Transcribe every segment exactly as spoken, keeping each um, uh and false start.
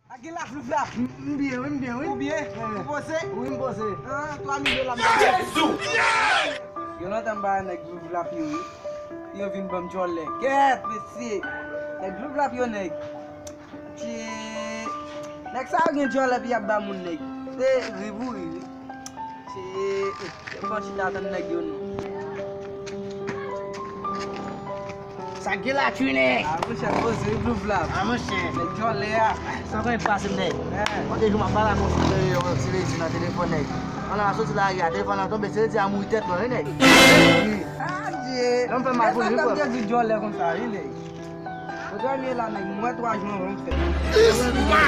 Sa gen la, Vlouvlap? M byen, wi, m byen, wi. Ou byen? Ou poze? Wi, m poze. Ah, twa milyon la, m byen. Jezi! Gen lontan m pa wè nèg Vlouvlap yo, wi. Yo vin ban m djòlè. Kèt, mesye. Nèg Vlouvlap yo, nèg. Ti nèg sa yo gen djòlè epi y ap ba moun, nèg. Se ri pou ri, wi. Ti, yo pran chita tann nèg yo, non. Sa gen la, Twinek? Ah, monchè, poze, Vlouvlap. Ah, monchè. Nèg djòlè a. Sa konn pase, nèg. Eh. Yon de jou m ap pale ak yon ti, yon ti lady nan telefòn, nèg. An nan soti lari a, telefòn nan tonbe, se lady a mouri tèt mwen, wi, nèg. Adye. Lè m fè mal pou li, kòm te di djòlè konsa, wi, nèg. Ou dòmi la, nèg, mwen twa jou anvan m fè. Isma!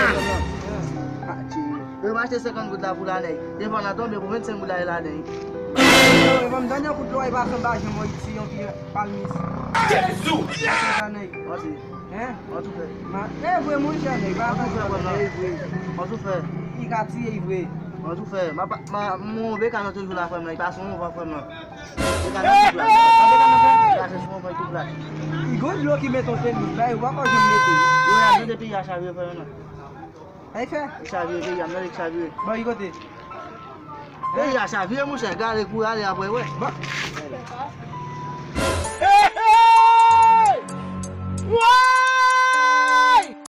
Ah, ti. Yo m achte senkant goud la pou la, nèg. Telefòn nan tonbe pou vennsenk goud la, e la, nèg. Yo, e ban m dènye kout lwa, e pa sanba jan mwen iti, yon pi palmis. Jezi! Sa, nèg. Mwen se. Hein? Mwen tou fè. Ma, e vre, monchè, nèg. Pa fè sa, nèg. E vre. Mwen tou fè. Li ka tiye, e vre. Mwen tou fè. Ma, ma, mwen, be ka nan toujou la, frè m, nèg. Pa son van, frè m, nan. Li ka nan tout plas. Li ka nan tout plas, li ka nan tout plas. Li gon dlo ki mete yon tenis, bay, ou pa konn janm mete. Yo, y ap mete peyi a chavire, frè m, nan. Sa y fè? Li chavire, peyi a, m tande li chavire. Bon, li kote? Peyi a chavire, monchè, gade kou ale apre, wè. Bon.